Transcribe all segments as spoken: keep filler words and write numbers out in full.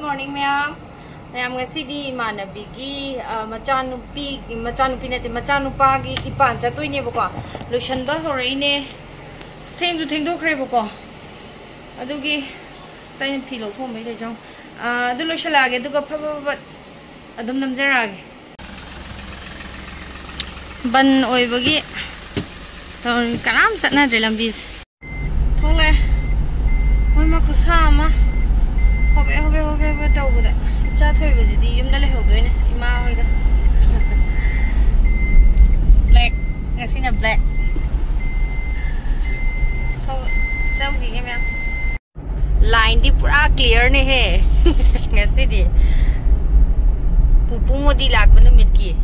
Morning, ꯃꯌꯥꯝ꯫ ꯃꯌꯥꯝ, ꯉꯁꯤꯗꯤ ꯏꯃꯥꯟꯅꯕꯤꯒꯤ, ꯑ, ꯃꯆꯥꯅꯨꯄꯤ, ꯃꯆꯥꯅꯨꯄꯤ ꯅꯠꯇꯦ, ꯃꯆꯥꯅꯨꯄꯥꯒꯤ ꯏꯄꯥꯟ ꯆꯠꯇꯣꯏꯅꯦꯕꯀꯣ꯫ ꯂꯣꯏꯁꯟꯕ ꯍꯧꯔꯛꯏꯅꯦ꯫ ꯊꯦꯡꯁꯨ ꯊꯦꯡꯗꯣꯛꯈ꯭ꯔꯦꯕꯀꯣ꯫ ꯑꯗꯨꯒꯤ ꯉꯁꯥꯏ ꯐꯤ ꯂꯧꯊꯣꯛꯑꯝꯕꯩ ꯂꯩꯖꯧ꯫ ꯑ, ꯑꯗꯨ ꯂꯣꯏꯁꯜꯂꯛꯑꯒꯦ, ꯑꯗꯨꯒ ꯐꯠ ꯐꯠ ꯐꯠ ꯑꯗꯨꯝ ꯅꯝꯖꯔꯛꯑꯒꯦ꯫ ꯕꯟ ꯑꯣꯏꯕꯒꯤ ꯇꯧꯔꯤ, ꯀꯅꯥꯝ ꯆꯠꯅꯗ꯭ꯔꯦ ꯂꯝꯕꯤꯁꯦ꯫ ꯊꯣꯛꯂꯛꯑꯦ꯫ ꯃꯣꯏ ꯃꯥ ꯈꯨꯠꯁꯥ ꯑꯃ꯫ ꯍꯣꯕꯦ, ꯍꯣꯕꯦ, ꯍꯣꯕꯦ, ꯍꯣꯕꯦ ꯇꯧꯕꯗ꯫ ꯏꯆꯥ ꯊꯣꯏꯕꯁꯤꯗꯤ ꯌꯨꯝꯗ ꯂꯩꯍꯧꯗꯣꯏꯅꯦ, ꯏꯃꯥ ꯍꯣꯏꯗ꯫ Black꯫ ꯉꯁꯤꯅ black꯫ ꯊꯣꯛ-, ꯆꯧꯈꯤꯒꯦ ꯃꯌꯥꯝ꯫ Lineꯗꯤ ꯄꯨꯔꯥ clearꯅꯦꯍꯦ꯫ ꯉꯁꯤꯗꯤ ꯄꯨꯄꯨ ꯃꯣꯗꯤ ꯂꯥꯛꯄ ꯅꯨꯃꯤꯠꯀꯤ꯫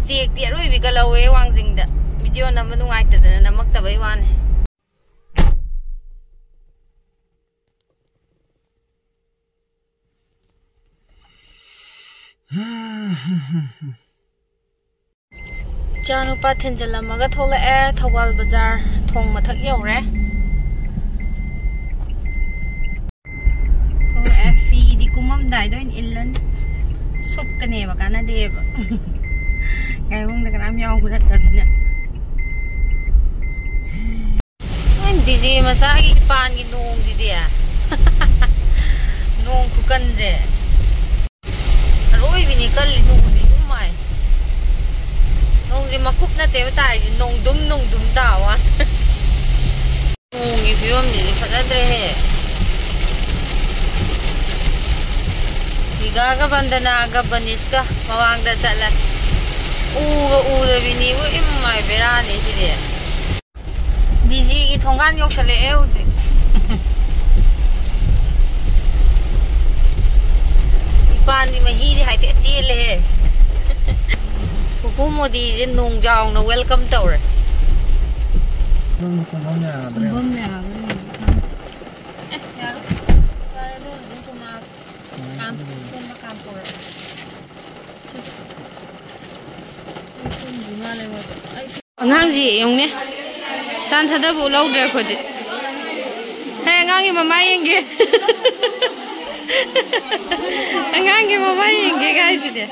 Checkꯇꯤ ꯑꯔꯣꯏꯕꯤꯒ ꯂꯧꯋꯦ ꯋꯥꯡꯖꯤꯡꯗ꯫ Video ꯅꯝꯕ ꯅꯨꯡꯉꯥꯏꯇꯗꯅ ꯅꯝꯃꯛꯇꯕꯩ ꯋꯥꯅꯦ꯫ ꯏꯆꯥꯅꯨꯄꯥ ꯊꯤꯟꯖꯤꯜꯂꯝꯃꯒ ꯊꯣꯛꯂꯛꯑꯦ꯫ ꯊꯧꯕꯥꯜ ꯕꯖꯥꯔ ꯊꯣꯡ ꯃꯊꯛ ꯌꯧꯔꯦ꯫ ꯊꯣꯛꯂꯛꯑꯦ꯫ ꯐꯤꯗꯤ ꯀꯨꯝꯃꯝꯗꯥꯏꯗ ꯑꯣꯏꯅ ꯏꯜꯂꯅꯤ꯫ ꯁꯨꯞꯀꯅꯦꯕ, ꯀꯥꯟꯅꯗꯦꯕ꯫ ꯒꯥꯔꯤ ꯃꯅꯨꯡꯗ ꯀꯅꯥꯝ ꯌꯥꯎꯕ ꯅꯠꯇꯕꯅꯤꯅ꯫ ꯗꯤꯖꯦ ꯃꯆꯥꯒꯤ ꯄꯥꯟꯒꯤ ꯅꯣꯡꯁꯤꯗꯤ꯫ ꯅꯣꯡ ꯈꯨꯀꯟꯁꯦ꯫ ꯑꯔꯣꯏꯕꯤꯅꯤ ꯀꯜꯂꯤ ꯅꯣꯡꯁꯤ, ꯏꯃꯥꯏ꯫ ꯅꯣꯡꯁꯦ ꯃꯀꯨꯞ ꯅꯠꯇꯦꯕ ꯇꯥꯏꯁꯦ, ꯅꯣꯡꯗꯨꯝ ꯅꯣꯡꯗꯨꯝ ꯇꯥꯕ ꯋꯥꯅꯤ꯫ ꯅꯣꯡꯒꯤ ꯐꯤꯕꯝꯁꯤꯗꯤ ꯐꯖꯗ꯭ꯔꯦꯍꯦ꯫ ꯔꯤꯒꯥꯒ ꯕꯟꯗꯅꯥꯒ ꯕꯅꯤꯁꯀ ꯃꯃꯥꯡꯗ ꯆꯠꯂꯦ꯫ ꯎꯒ ꯎꯗꯕꯤꯅꯤꯕꯨ, ꯏꯃꯥꯏ, ꯕꯦꯔꯥꯅꯤ ꯁꯤꯗꯤ꯫ ꯗꯤꯖꯦꯒꯤ ꯊꯣꯡꯒꯥꯟ ꯌꯧꯁꯜꯂꯛꯑꯦ ꯍꯧꯖꯤꯛ꯫ ꯏꯄꯥꯟꯒꯤ ꯃꯍꯤꯗꯤ ꯍꯥꯏꯐꯦꯠ ꯆꯦꯜꯂꯦꯍꯦ꯫ ꯄꯨꯄꯨ ꯃꯣꯗꯤꯁꯦ ꯅꯣꯡꯖꯥꯎꯅ welcome ꯇꯧꯔꯦ꯫ ꯅꯪ ꯀꯨꯝꯐꯝ ꯌꯥꯗ꯭ꯔꯦ꯫ ꯀꯨꯝꯐꯝ ꯌꯥꯗ꯭ꯔꯦ꯫ ꯑꯦ, ꯌꯥꯔꯣꯏ꯫ ꯌꯥꯔꯦ, ꯑꯗꯨ ꯑꯣꯏꯔꯁꯨ ꯀꯨꯝꯃꯛꯑꯒꯦ꯫ ꯀꯥꯟ-, ꯁꯣꯝꯗ ꯀꯥꯟꯄꯨꯔ꯫ ꯑꯉꯥꯡꯁꯤ ꯌꯦꯡꯉꯨꯅꯦ, ꯇꯥꯟ ꯊꯥꯗꯕ ꯂꯧꯗ꯭ꯔꯦ ꯑꯩꯈꯣꯏꯗꯤ꯫ ꯍꯦ, ꯑꯉꯥꯡꯒꯤ ꯃꯃꯥ ꯌꯦꯡꯒꯦ꯫ ꯑꯉꯥꯡꯒꯤ ꯃꯃꯥ ꯌꯦꯡꯒꯦ ꯍꯥꯏꯁꯤꯗꯤ꯫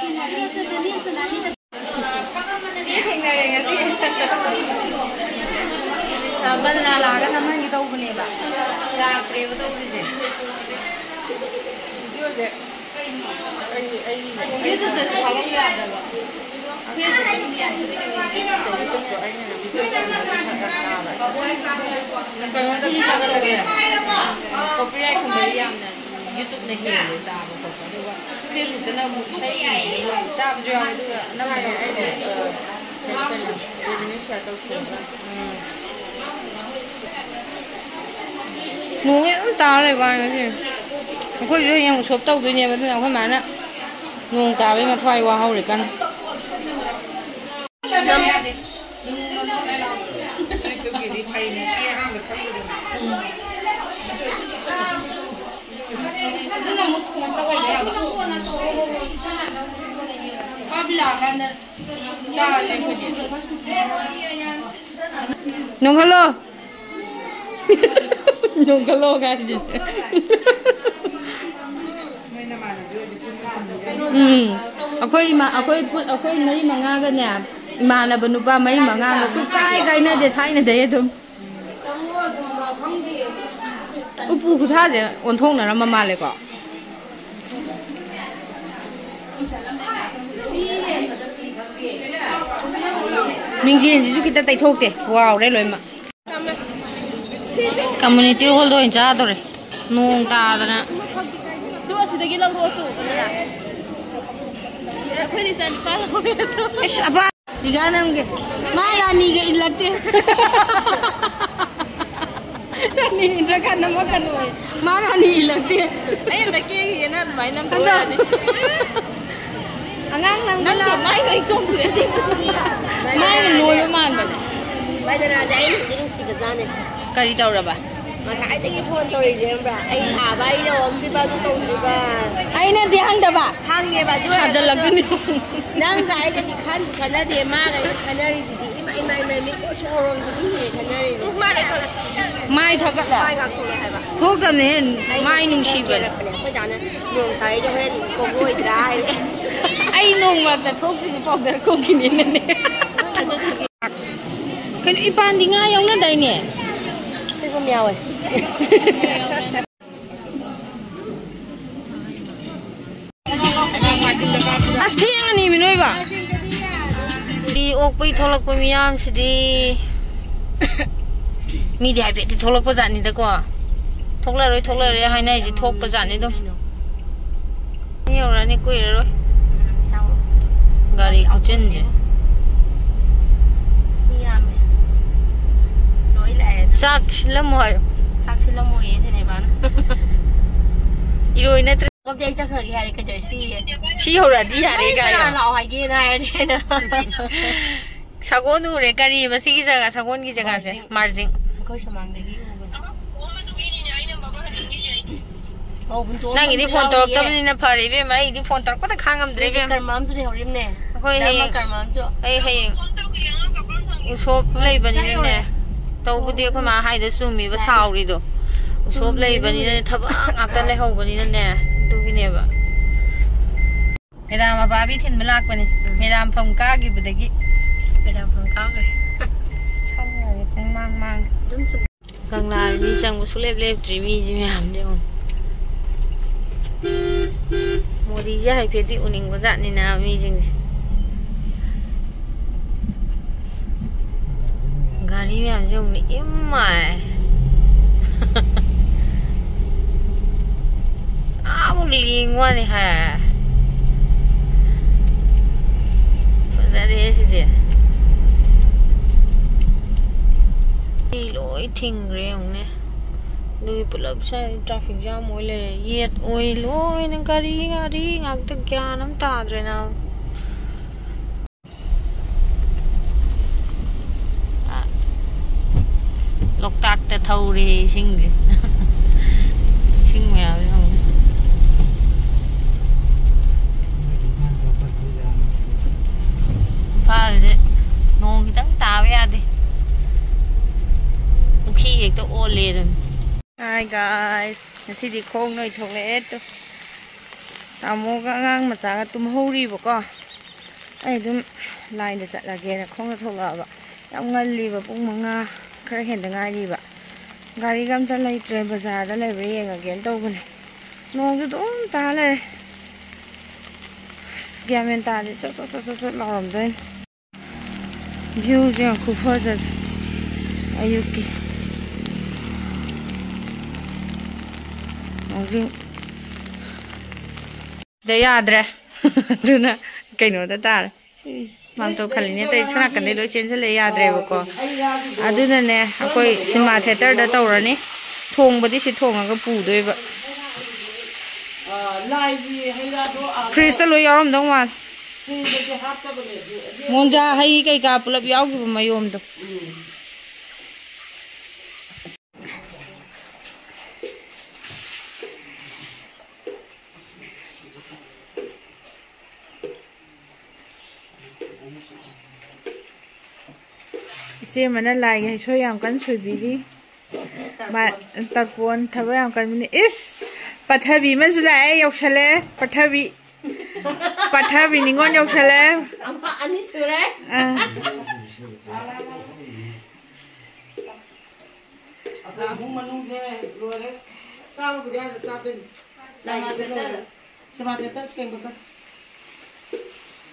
ꯕꯟꯗꯅꯥ ꯂꯥꯛꯑꯒ ꯅꯝꯍꯟꯒꯦ ꯇꯧꯕꯅꯦꯕ, ꯂꯥꯛꯇ꯭ꯔꯦꯕ ꯇꯧꯔꯤꯁꯦ꯫ ꯚꯤꯗꯤꯑꯣꯁꯦ ꯑꯩ ꯑꯩ ꯌꯨꯇꯨꯕꯇꯁꯨ ꯊꯥꯒꯠꯄ ꯌꯥꯗ꯭ꯔꯕ? ꯀꯩꯅꯣ ꯊꯤꯅ ꯇꯧꯋꯦ꯫ ꯀꯣꯄꯤꯔꯥꯏꯠꯀꯨꯝꯕ ꯌꯥꯝꯅ ꯌꯨꯇꯨꯕꯅ ꯍꯦꯜꯂꯦ ꯆꯥꯕ ꯈꯣꯠꯄ, ꯑꯗꯨꯒ ꯐꯦꯁꯕꯨꯛꯇꯅ ꯑꯃꯨꯛ ꯏꯁꯩ ꯌꯦꯡꯉꯒ ꯆꯥꯕꯁꯨ ꯌꯥꯎꯋꯦ, ꯑꯗꯨꯒ ꯑꯅꯝꯕꯅ ꯎꯝ꯫ ꯅꯣꯡꯁꯦ ꯑꯗꯨꯝ ꯇꯥꯔ ꯂꯩꯕ ꯋꯥꯅꯤ ꯉꯁꯤ꯫ ꯑꯩꯈꯣꯏꯁꯨ ꯍꯌꯦꯡ ꯎꯁꯣꯞ ꯇꯧꯗꯣꯏꯅꯦꯕ, ꯑꯗꯨꯅ ꯑꯩꯈꯣꯏ ꯃꯥꯅ ꯅꯣꯡ ꯇꯥꯕꯩ ꯃꯊ꯭ꯋꯥꯏ ꯋꯥꯍꯧꯔꯤ ꯀꯟꯅ꯫ ꯅꯣꯡꯍꯜꯂꯣ꯫ ꯅꯣꯡꯍꯜꯂꯣ ꯀꯥꯏꯁꯦ꯫ ꯎꯝ꯫ ꯑꯩꯈꯣꯏ ꯏꯃꯥ-, ꯑꯩꯈꯣꯏ ꯄꯨ-, ꯑꯩꯈꯣꯏ ꯃꯔꯤ ꯃꯉꯥꯒꯅꯦ, ꯏꯃꯥꯟꯅꯕ ꯅꯨꯄꯥ ꯃꯔꯤ ꯃꯉꯥꯒ ꯁꯨꯛꯀꯥꯏ ꯀꯥꯏꯅꯗꯦ ꯊꯥꯏꯅꯗꯩ ꯑꯗꯨꯝ꯫ ꯎꯄꯨ ꯈꯨꯊꯥꯁꯦ ꯑꯣꯟꯊꯣꯛꯅꯔꯝꯃ ꯃꯥꯜꯂꯦꯀꯣ꯫ ꯃꯤꯡꯖꯦꯜꯁꯤꯁꯨ ꯈꯤꯇ ꯇꯩꯊꯣꯛꯇꯦ, ꯋꯥꯎꯔꯦ ꯂꯣꯏꯅꯃꯛ꯫ ꯀꯝꯃꯨꯅꯤꯇꯤ ꯍꯣꯜꯗ ꯑꯣꯏꯅ ꯆꯥꯗꯣꯔꯦ, ꯅꯣꯡ ꯇꯥꯗꯅ꯫ ꯑꯗꯨ ꯑꯁꯤꯗꯒꯤ ꯂꯧꯔꯛꯑꯣ ꯇꯨ꯫ ꯑꯩꯈꯣꯏꯗꯤ ꯆꯥꯅꯤꯄꯥꯜ ꯂꯧꯔꯦ꯫ ꯏꯁ, ꯑꯄꯥ-, ꯏꯒꯥ ꯅꯪꯒꯤ꯫ ꯃꯥ ꯔꯥꯅꯤꯒ ꯏꯜꯂꯛꯇꯦ꯫ ꯔꯥꯅꯤ ꯏꯟꯗ꯭ꯔꯀꯥꯟꯗ ꯃꯈꯜ ꯑꯣꯏ꯫ ꯃꯥ ꯔꯥꯅꯤ ꯏꯜꯂꯛꯇꯦ꯫ ꯑꯩ ꯑꯝꯇ ꯀꯦꯈꯤꯒꯦ, ꯅꯪ ꯑꯗꯨꯃꯥꯏꯅ ꯅꯝꯊꯣꯛ ꯌꯥꯅꯤ꯫ ꯑꯉꯥꯡ ꯅꯪ ꯅꯪꯗꯤ ꯃꯥꯏ ꯂꯣꯏ ꯆꯣꯡꯊꯣꯛꯑꯦ꯫ ꯃꯥꯏꯅ ꯅꯣꯏꯕ ꯃꯥꯟꯕꯅꯦ꯫ ꯃꯥꯏꯗꯅꯥꯗꯤ ꯑꯩ ꯅꯨꯡꯗꯤ ꯅꯨꯡꯁꯤꯕꯖꯥꯠꯅꯦ꯫ ꯀꯔꯤ ꯇꯧꯔꯕ? ꯉꯁꯥꯏꯗꯒꯤ ꯐꯣꯟ ꯇꯧꯔꯛꯏꯁꯦ ꯈꯪꯕ꯭ꯔꯥ? ꯑꯩ ꯊꯥꯕ, ꯑꯩ ꯌꯧꯔꯝꯗ꯭ꯔꯤꯕ, ꯑꯗꯨ ꯇꯧꯗ꯭ꯔꯤꯕ꯫ ꯑꯩꯅꯗꯤ ꯍꯪꯗꯕ꯫ ꯍꯪꯉꯦꯕ, ꯑꯗꯨ ꯑꯣꯏꯔꯒꯁꯨ ꯊꯥꯖꯜꯂꯛꯇꯣꯏꯅꯤ꯫ ꯅꯪꯒ ꯑꯩꯒꯗꯤ ꯈꯟꯕꯨ ꯈꯟꯅꯗꯦ, ꯃꯥꯒ ꯑꯩꯒ ꯈꯟꯅꯔꯤꯁꯤꯗꯤ꯫ ꯃꯥꯏ ꯊꯥꯒꯠꯂꯦ꯫ ꯊꯣꯛꯇꯕꯅꯦ ꯍꯦ꯫ ꯃꯥꯏ ꯅꯨꯡꯁꯤꯕꯅꯦ꯫ ꯑꯩꯈꯣꯏ ꯗꯥꯅ ꯅꯣꯡ ꯇꯥꯏꯗꯣ ꯍꯣꯔꯦꯟ ꯀꯣꯛꯂꯣꯏꯗ꯭ꯔꯥ ꯍꯥꯏꯔꯦ꯫ ꯑꯩ ꯅꯣꯡ ꯃꯔꯛꯇ ꯊꯣꯛꯇ꯭ꯔꯤꯁꯦ ꯄꯥꯎꯗꯔ ꯀꯣꯛꯈꯤꯅꯤꯅꯅꯦ꯫ ꯀꯩꯅꯣ, ꯏꯄꯥꯟꯗꯤ ꯉꯥ ꯌꯥꯎꯅꯗꯥꯏꯅꯦ? ꯁꯣꯏꯕꯨꯝ ꯌꯥꯎꯋꯦ꯫ ꯑꯁ, ꯊꯦꯡꯉꯅꯤ ꯃꯤ ꯅꯣꯏꯕ꯫ ꯁꯤꯗꯤ ꯑꯣꯛꯄꯩ ꯊꯣꯛꯂꯛꯄ ꯃꯤꯌꯥꯝꯁꯤꯗꯤ꯫ ꯃꯤꯗꯤ ꯍꯥꯏꯐꯦꯠꯇꯤ ꯊꯣꯛꯂꯛꯄ ꯖꯥꯠꯅꯤꯗꯀꯣ꯫ ꯊꯣꯛꯂꯔꯣꯏ, ꯊꯣꯛꯂꯔꯣꯏ ꯍꯥꯏꯅꯔꯤꯁꯦ ꯊꯣꯛꯄ ꯖꯥꯠꯅꯤ ꯑꯗꯨꯝ꯫ ꯃꯤ ꯌꯧꯔꯛꯑꯅꯤ, ꯀꯨꯏꯔꯔꯣꯏ꯫ ꯒꯥꯔꯤ ꯈꯨꯆꯤꯟꯁꯦ꯫ ꯃꯤ ꯌꯥꯝꯃꯦ꯫ ꯂꯣꯏ ꯂꯥꯛꯑꯦ꯫ ꯆꯥꯛ ꯁꯤꯜꯂꯝꯃꯣ ꯍꯥꯏꯌꯣ꯫ ꯆꯥꯛ ꯁꯤꯜꯂꯝꯃꯣꯌꯦ ꯁꯤꯅꯦꯕꯥꯅ꯫ ꯏꯔꯣꯏ ꯅꯠꯇ꯭ꯔ- ꯑꯝꯇ ꯑꯩ ꯆꯠꯈ꯭ꯔꯒꯦ ꯍꯥꯏꯔꯦ, ꯀꯩꯗꯧꯔꯦ ꯁꯤ? ꯁꯤ ꯌꯧꯔꯛꯑꯗꯤ ꯌꯥꯔꯦ ꯑꯩ ꯀꯥꯏꯌꯣ꯫ ꯀꯅꯥ ꯂꯥꯛꯑꯣ ꯍꯥꯏꯒꯦꯅ ꯍꯥꯏꯔꯗꯤ ꯑꯩꯅ꯫ ꯁꯒꯣꯜ ꯎꯔꯦ꯫ ꯀꯔꯤ ꯃꯁꯤꯒꯤ ꯖꯒꯥ, ꯁꯒꯣꯜꯒꯤ ꯖꯒꯥꯁꯦ? ꯃꯥꯔꯖꯤꯡ꯫ ꯃꯥꯔꯖꯤꯡ꯫ ꯑꯩꯈꯣꯏ ꯁꯨꯃꯥꯡꯗꯒꯤ ꯎꯕꯅꯦ꯫ ꯑꯧ, ꯍꯨꯟꯇꯣꯛꯑꯝꯕꯁꯨ ꯅꯪꯒꯤꯗꯤ ꯐꯣꯟ ꯌꯥꯎꯔꯤꯌꯦ꯫ ꯇꯧꯔꯛꯇꯕꯅꯤꯅ ꯐꯔꯦ ꯏꯕꯦꯝꯃ, ꯑꯩꯗꯤ ꯐꯣꯟ ꯇꯧꯔꯛꯄꯗ ꯈꯥꯡꯉꯝꯗ꯭ꯔꯦ ꯅꯣꯏꯒꯤ ꯏꯕꯦꯝꯃ꯫ ꯀꯔꯃ ꯑꯃꯁꯨ ꯂꯩꯍꯧꯔꯤꯕꯅꯦ꯫ ꯑꯩꯈꯣꯏ ꯙꯔꯃ ꯍꯌꯦꯡ, ꯀꯔꯃ ꯑꯃꯁꯨ꯫ ꯑꯩ ꯍꯌꯦꯡ ꯎꯁꯣꯞ ꯂꯩꯕꯅꯤꯅꯅꯦ꯫ ꯀꯥꯏ ꯌꯧꯔꯦ? ꯇꯧꯕꯗꯤ ꯑꯩꯈꯣꯏ ꯃꯥ ꯍꯥꯏꯗꯣ ꯆꯨꯝꯃꯤꯕ, ꯌꯥꯔꯦ꯫ ꯁꯥꯎꯔꯤꯗꯣ꯫ ꯎꯁꯣꯞ ꯆꯨꯝꯃꯤꯅꯦ꯫ ꯂꯩꯕꯅꯤꯅꯅꯦ, ꯊꯕꯛ ꯉꯥꯛꯇ ꯂꯩꯍꯧꯕꯅꯤꯅꯅꯦ, ꯑꯗꯨꯒꯤꯅꯦꯕ꯫ ꯃꯦꯗꯥꯝ ꯑꯄꯥꯕꯤ ꯊꯤꯟꯕ ꯂꯥꯛꯄꯅꯦ꯫ ꯎꯝ꯫ ꯃꯦꯗꯥꯝ ꯐꯝ ꯀꯥꯈꯤꯕꯗꯒꯤ꯫ ꯃꯦꯗꯥꯝ ꯐꯝ ꯀꯥꯈ꯭ꯔꯦ꯫ ꯁꯝꯒꯁꯦ ꯄꯨꯡꯃꯥꯡ ꯃꯥꯡꯉꯦ꯫ ꯑꯗꯨꯝ ꯆꯨꯝ- ꯀꯪꯂꯥꯗꯤ ꯆꯪꯕ ꯁꯨꯡꯂꯦꯞ ꯂꯦꯞꯇ꯭ꯔꯤ ꯃꯤꯁꯤ ꯃꯌꯥꯝꯁꯦ ꯌꯦꯡꯉꯣ꯫ ꯃꯣꯗꯤꯁꯦ ꯍꯥꯏꯐꯦꯠꯇꯤ ꯎꯅꯤꯡꯕ ꯖꯥꯠꯅꯤꯅ ꯃꯤꯁꯤꯡꯁꯦ꯫ ꯒꯥꯔꯤ ꯃꯌꯥꯝꯁꯦ ꯌꯦꯡꯉꯨꯅꯦ, ꯏꯃꯥꯏ꯫ ꯑꯥꯃꯨꯛ ꯂꯦꯡ ꯋꯥꯅꯤ ꯍꯥꯏ꯫ ꯐꯖꯔꯦ ꯁꯤꯗꯤ꯫ ꯃꯤ ꯂꯣꯏ ꯊꯤꯡꯈ꯭ꯔꯦ ꯌꯦꯡꯉꯨꯅꯦ꯫ ꯑꯗꯨꯒꯤ ꯄꯨꯂꯞ ꯁ꯭ꯋꯥꯏ traffic jam ꯑꯣꯏ ꯂꯩꯔꯦ꯫ ꯌꯦꯠ ꯑꯣꯏ ꯂꯣꯏꯅ ꯒꯥꯔꯤ, ꯒꯥꯔꯤ ꯉꯥꯛꯇ, ꯒ꯭ꯌꯥꯟ ꯑꯃ ꯇꯥꯗ꯭ꯔꯦ ꯅꯥꯕ꯫ ꯑ, ꯂꯣꯛꯇꯥꯛꯇ ꯊꯧꯔꯦ ꯏꯁꯤꯡꯁꯦ꯫ ꯏꯁꯤꯡ ꯃꯌꯥꯝꯁꯦ ꯌꯦꯡꯉꯨꯅꯦ꯫ ꯏꯝꯐꯥꯜꯁꯦ ꯅꯣꯡ ꯈꯤꯇꯪ ꯇꯥ Hi guys, ꯉꯁꯤꯗꯤ ꯈꯣꯡ ꯅꯣꯏ ꯊꯣꯛꯂꯛꯑꯦ꯫ ꯇꯨ, ꯇꯥꯃꯣꯒ ꯑꯉꯥꯡ ꯃꯆꯥꯒ ꯇꯨꯝꯍꯧꯔꯤꯕꯀꯣ꯫ ꯑꯩ ꯑꯗꯨꯝ ꯂꯥꯏꯟꯗ ꯆꯠꯂꯒꯦꯅ ꯈꯣꯡꯅ ꯊꯣꯛꯂꯛꯑꯕ꯫ ꯌꯥꯝ ꯉꯜꯂꯤꯕ, ꯄꯨꯡ ꯃꯉꯥ ꯈꯔ ꯍꯦꯟꯗ ꯉꯥꯏꯔꯤꯕ꯫ ꯒꯥꯔꯤꯒ ꯑꯝꯇ ꯂꯩꯇ꯭ꯔꯦ, ꯕꯖꯥꯔꯗ ꯂꯩꯕ꯭ꯔꯥ ꯌꯦꯡꯉꯒꯦꯅ ꯇꯧꯕꯅꯦ꯫ ꯅꯣꯡꯁꯨ ꯑꯗꯨꯝ ꯇꯥ ꯂꯩꯔꯦ꯫ ꯑꯁ, ꯒ꯭ꯌꯥꯟ ꯃꯦꯟ ꯇꯥꯗꯦ꯫ ꯆꯣꯠ ꯆꯣꯠ ꯆꯣꯠ ꯆꯣꯠ ꯆꯣꯠ ꯂꯥꯎꯔꯝꯗꯣꯏꯅꯦ꯫ ꯚ꯭ꯌꯨꯁꯦ ꯌꯥꯝ ꯈꯨꯐꯖꯁꯦ ꯑꯌꯨꯛꯀꯤ꯫ ꯍꯧꯖꯤꯛ ꯁꯤꯗ ꯌꯥꯗ꯭ꯔꯦ꯫ ꯑꯗꯨꯅ ꯀꯩꯅꯣꯗ ꯇꯥꯔꯦ꯫ ꯃꯥꯝꯇꯣꯛ ꯈꯜꯂꯤꯅꯦ ꯑꯇꯩ ꯁꯣꯝ ꯅꯥꯀꯟꯗꯩ ꯂꯣꯏ ꯆꯦꯟꯁꯤꯜꯂꯛꯑꯦ, ꯌꯥꯗ꯭ꯔꯦꯕꯀꯣ꯫ ꯑꯗꯨꯅꯅꯦ ꯑꯩꯈꯣꯏ ꯁꯤꯅꯦꯃꯥ ꯊꯤꯌꯦꯇꯔꯗ ꯇꯧꯔꯅꯤ꯫ ꯊꯣꯡꯕꯗꯤ ꯁꯤ ꯊꯣꯡꯉꯒ ꯄꯨꯗꯣꯏꯕ꯫ ꯐ꯭ꯔꯤꯖꯇ ꯂꯣꯏ ꯌꯥꯎꯔꯝꯗꯧ ꯃꯥꯜꯂꯦ꯫ ꯃꯣꯟꯖꯥ ꯍꯩ ꯀꯩꯀꯥ ꯄꯨꯂꯞ ꯌꯥꯎꯈꯤꯕ ꯃꯌꯣꯝꯗꯣ꯫ ꯏꯆꯦ ꯑꯃꯅ ꯂꯥꯏꯒꯤ ꯍꯩꯁꯣꯏ ꯌꯥꯝ ꯀꯟꯅ ꯁꯣꯏꯕꯤꯔꯤ꯫ ꯃꯥ, ꯇꯔꯄꯣꯟ ꯊꯕꯛ ꯌꯥꯝ ꯀꯟꯕꯅꯤ꯫ ꯏꯁ! ꯄꯠꯊꯕꯤ ꯑꯃꯁꯨ ꯂꯥꯛꯑꯦ, ꯌꯧꯁꯜꯂꯦ꯫ ꯄꯠꯊꯕꯤ꯫ ꯄꯠꯊꯕꯤ ꯅꯤꯉꯣꯜ ꯌꯧꯁꯜꯂꯦ꯫ ꯑꯃ, ꯑꯅꯤ ꯁꯨꯔꯦ꯫ ꯑꯥ꯫ ꯑꯩꯈꯣꯏ ꯏꯃꯨꯡ ꯃꯅꯨꯡꯁꯦ ꯂꯣꯏꯔꯦ꯫ ꯆꯥꯕꯕꯨꯗꯤ ꯑꯥꯗ ꯆꯥꯗꯣꯏꯅꯤ꯫ ꯂꯥꯏꯒꯤꯁꯦ ꯂꯣꯏꯔꯦ꯫ ꯁꯦꯕꯥ ꯇꯦꯇꯔ ꯁꯦꯡꯕ ꯆꯠ꯫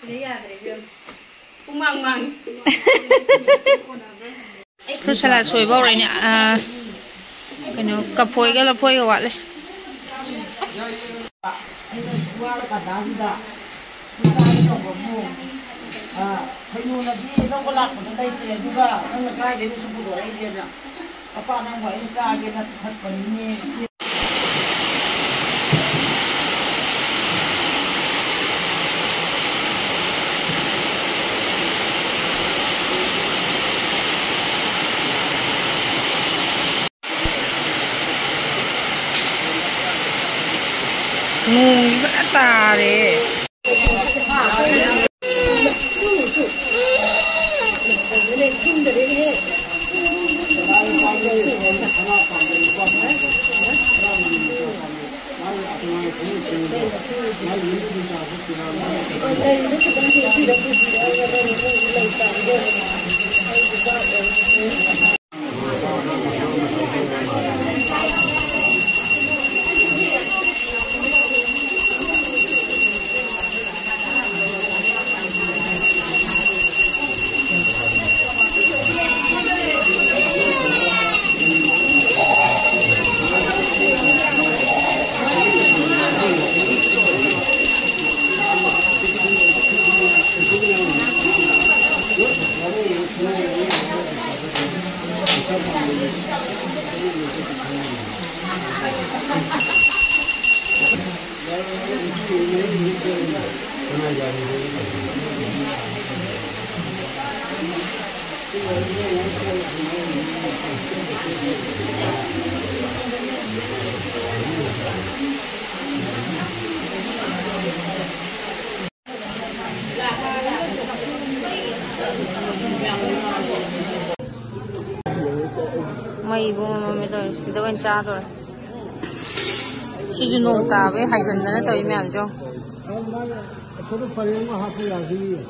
ꯁꯤꯗ ꯌꯥꯗ꯭ꯔꯦ ꯏꯕꯦꯝꯃ꯫ ꯄꯨꯡꯃꯥꯡ ꯃꯥꯡꯉꯤ꯫ ꯐ꯭ꯔꯨꯠ ꯁꯂꯥꯗ ꯁꯣꯏꯕ ꯍꯧꯔꯛꯏꯅꯦ꯫ ꯑꯥ, ꯀꯩꯅꯣ, ꯀꯐꯣꯏꯒ ꯂꯐꯣꯏꯒ ꯋꯥꯠꯂꯦ꯫ ꯑꯩꯅ ꯋꯥꯔ ꯀꯥꯟꯗꯥꯁꯤꯗ ꯅꯨꯡꯗꯥꯡꯗ ꯇꯧꯕꯕꯨ, ꯑꯥ, ꯈꯩꯅꯨꯅꯗꯤ ꯂꯧꯕ ꯂꯥꯛꯄꯗ ꯂꯩꯇ꯭ꯔꯦ, ꯑꯗꯨꯒ ꯅꯪꯅ ꯀꯥꯏꯗꯩꯅꯣ ꯁꯨꯝ ꯄꯨꯊꯣꯔꯛꯏꯁꯦꯅ꯫ ꯃꯄꯥ ꯅꯪꯕꯨ ꯑꯩꯅ ꯆꯥꯒꯦꯅ ꯄꯨꯈꯠꯄꯅꯤꯅꯦ꯫ ꯅꯣꯡ ꯐꯖꯅ ꯇꯥꯔꯦ꯫ ꯃꯩꯕꯨ ꯃꯝꯃꯦ ꯇꯧꯔꯤꯁꯦ꯫ ꯁꯤꯗ ꯑꯣꯏꯅ ꯆꯥꯗꯣꯔꯦ꯫ ꯁꯤꯁꯨ ꯅꯣꯡ ꯇꯥꯕꯩ ꯍꯥꯏꯖꯤꯟꯗꯅ ꯇꯧꯔꯤ ꯃꯌꯥꯝꯁꯦ꯫ ꯑꯩꯈꯣꯏꯗ ꯄꯔꯦꯡ ꯑꯃ ꯍꯥꯞꯄ ꯌꯥꯒꯅꯤꯌꯦ꯫